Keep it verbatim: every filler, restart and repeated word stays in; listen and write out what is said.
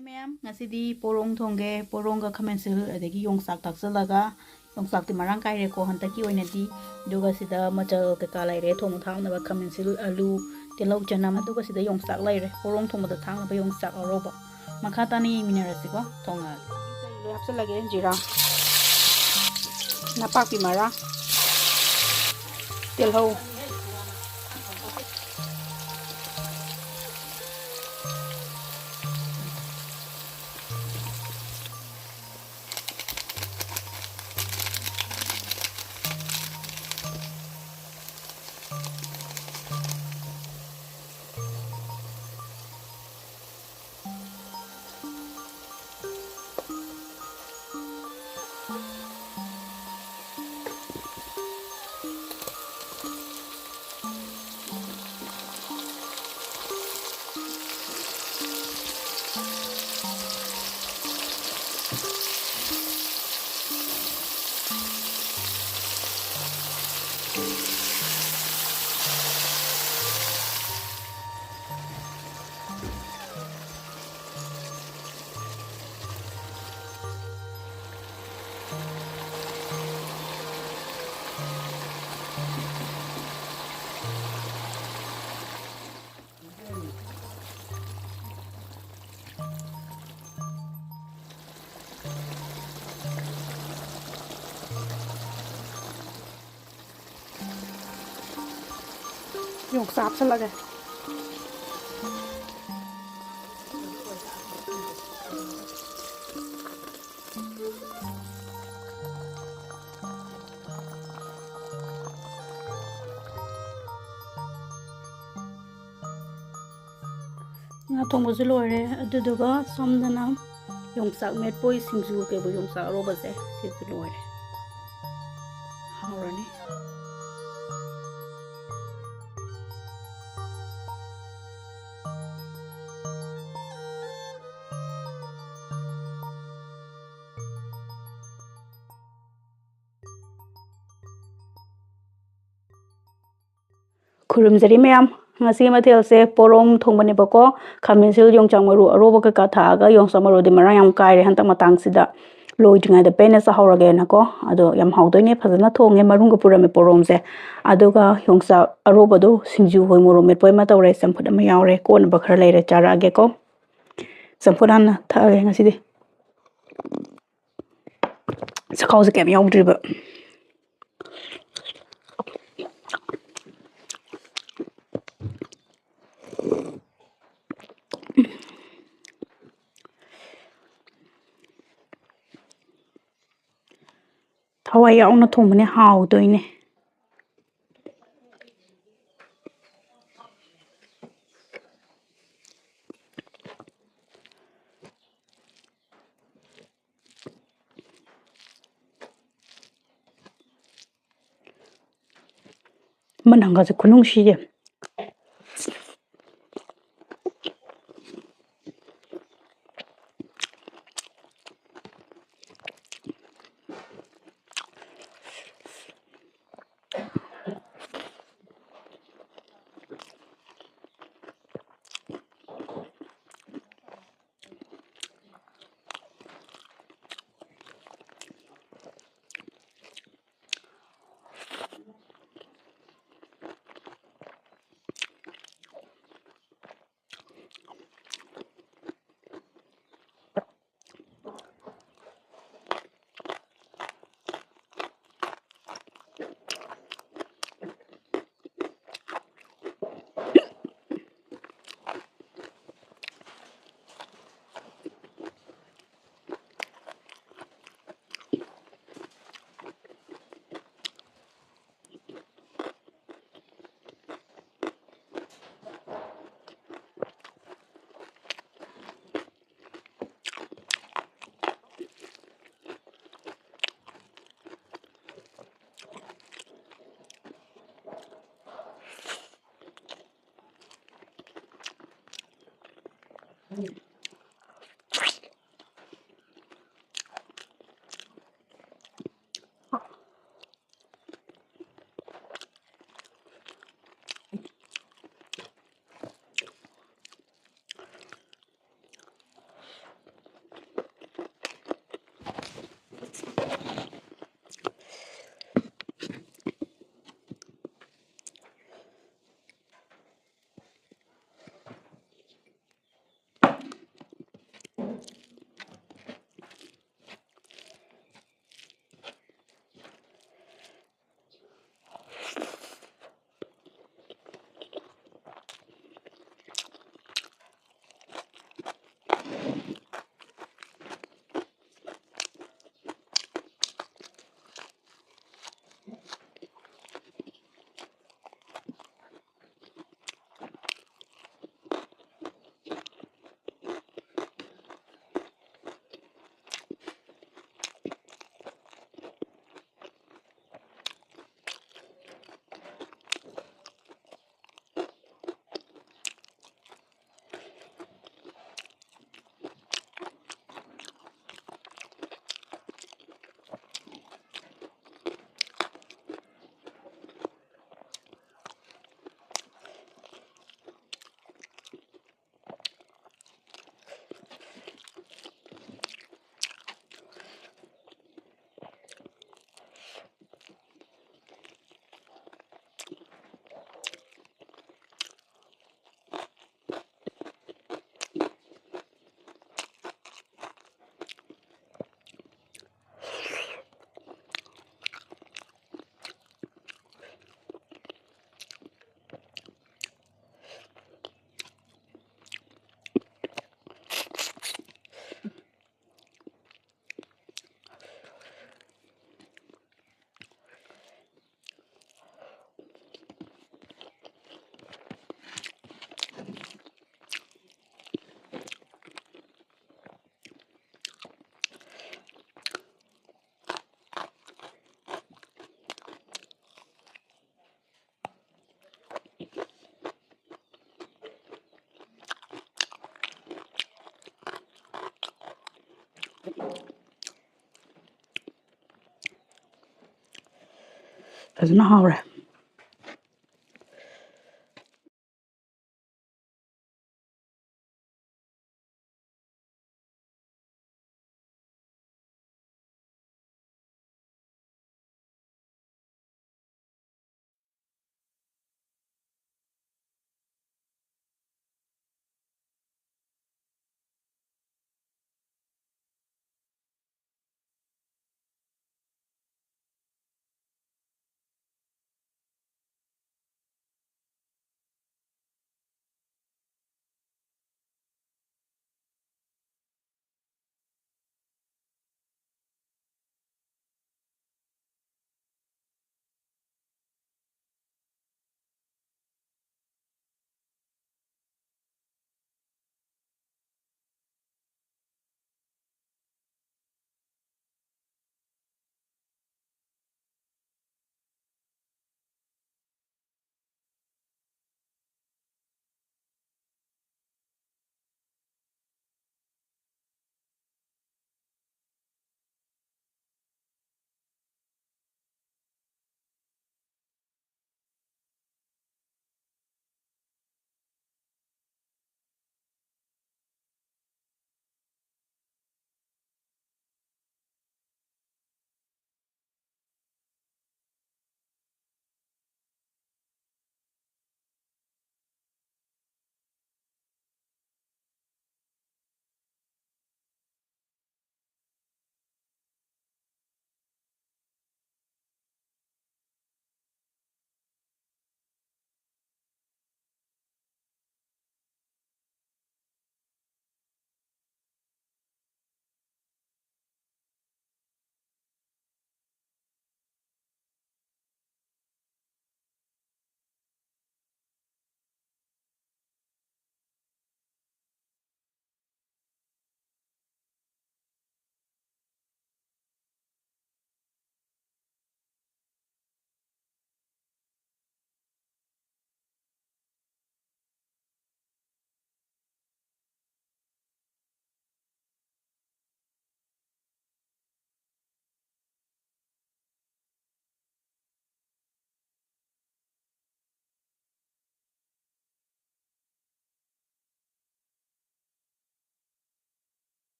ꯃꯌꯥꯝ, ꯉꯁꯤꯗꯤ ꯄꯣꯔꯣꯡ ꯊꯣꯡꯒꯦ꯫ ꯄꯣꯔꯣꯡꯒ ꯈꯥꯃꯦꯟꯁꯤꯜ ꯑꯗꯒꯤ ꯌꯣꯡꯆꯥꯛ ꯊꯥꯛꯆꯜꯂꯒ, ꯌꯣꯡꯆꯥꯛꯇꯤ ꯃꯔꯥꯡ ꯀꯥꯏꯔꯦꯀꯣ ꯍꯟꯗꯛꯀꯤ ꯑꯣꯏꯅꯗꯤ꯫ ꯑꯗꯨꯒ ꯁꯤꯗ ꯃꯆꯜ ꯀꯩꯀꯥ ꯂꯩꯔꯦ, ꯊꯣꯡ ꯊꯥꯛꯅꯕ ꯈꯥꯃꯦꯟꯁꯤꯜ, ꯑꯂꯨ, ꯇꯤꯜꯍꯧ, ꯆꯅꯝ, ꯑꯗꯨꯒ ꯁꯤꯗ ꯌꯣꯡꯆꯥꯛ ꯂꯩꯔꯦ, ꯄꯣꯔꯣꯡ ꯊꯣꯡꯕꯗ ꯊꯥꯛꯅꯕ ꯌꯣꯡꯆꯥꯛ ꯑꯔꯧꯕ꯫ ꯃꯈꯥ ꯇꯥꯅ ꯌꯦꯡꯃꯤꯟꯅꯔꯁꯤꯀꯣ꯫ ꯊꯣꯡꯉꯛꯑꯒꯦ꯫ ꯀꯔꯤ ꯂꯣꯏ ꯍꯥꯞꯆꯜꯂꯒꯦ? ꯖꯤꯔꯥ, ꯅꯄꯥꯛꯄꯤ ꯃꯔꯥ, ꯇꯤꯜꯍꯧ꯫ ꯌꯣꯡꯆꯥꯛ ꯍꯥꯞꯆꯜꯂꯒꯦ꯫ ꯉꯥ ꯊꯣꯡꯕꯁꯨ ꯂꯣꯏꯔꯦ꯫ ꯑꯗꯨꯗꯨꯒ ꯁꯣꯝꯗꯅ ꯌꯣꯡꯆꯥꯛ ꯃꯦꯠꯄꯣꯏ ꯁꯤꯡꯖꯨ ꯀꯩꯕꯨ, ꯌꯣꯡꯆꯥꯛ ꯑꯔꯧꯕꯁꯦ ꯁꯤꯁꯨ ꯂꯣꯏꯔꯦ꯫ ꯍꯥꯎꯔꯅꯤ꯫ ꯈꯨꯔꯨꯝꯖꯔꯤ ꯃꯌꯥꯝ꯫ ꯉꯁꯤꯒꯤ ꯃꯊꯦꯜꯁꯦ ꯄꯣꯔꯣꯝ ꯊꯣꯡꯕꯅꯦꯕꯀꯣ꯫ ꯈꯥꯃꯦꯟ ꯑꯁꯤꯜ, ꯌꯣꯡꯆꯥꯛ ꯃꯔꯨ, ꯑꯔꯣꯕ ꯀꯩꯀꯥ ꯊꯥꯛꯑꯒ, ꯌꯣꯡꯆꯥꯛ ꯃꯔꯨꯗꯤ ꯃꯔꯥꯡ ꯌꯥꯝ ꯀꯥꯏꯔꯦ ꯍꯟꯗꯛ ꯃꯇꯥꯡꯁꯤꯗ꯫ ꯂꯣꯏꯗ꯭ꯔꯤꯉꯩꯗ ꯄꯦꯟꯅ ꯆꯥꯍꯧꯔꯒꯦꯅꯀꯣ꯫ ꯑꯗꯣ ꯌꯥꯝ ꯍꯥꯎꯗꯣꯏꯅꯦ, ꯐꯖꯅ ꯊꯣꯡꯉꯦ, ꯃꯔꯨꯝꯒ ꯄꯨꯔꯝꯃꯦ ꯄꯣꯔꯣꯝꯁꯦ꯫ ꯑꯗꯨꯒ ꯌꯣꯡꯆꯥꯛ ꯑꯔꯣꯕꯗꯣ ꯁꯤꯡꯖꯨ ꯍꯣꯏ ꯃꯣꯔꯣꯛ ꯃꯦꯠꯄ ꯑꯃ ꯇꯧꯔꯦ, ꯆꯝꯐꯨꯠ ꯑꯃ ꯌꯥꯎꯔꯦ, ꯀꯣꯟꯅꯕ ꯈꯔ ꯂꯩꯔꯦ, ꯆꯥꯔꯛꯑꯒꯦꯀꯣ꯫ ꯆꯝꯐꯨꯠ ꯍꯥꯟꯅ ꯊꯛꯑꯒꯦ ꯉꯁꯤꯗꯤ꯫ ꯆꯈꯥꯎꯁꯦ ꯀꯩꯝ ꯌꯥꯎꯗ꯭ꯔꯤꯕ꯫ ꯊꯋꯥꯏ ꯌꯥꯎꯅ ꯊꯣꯡꯕꯅꯦ ꯍꯥꯎꯗꯣꯏꯅꯦ꯫ ꯃꯅꯝꯒꯁꯦ ꯈꯨꯅꯨꯡꯁꯤꯁꯦ꯫ ꯐꯖꯅ ꯍꯥꯎꯔꯦ꯫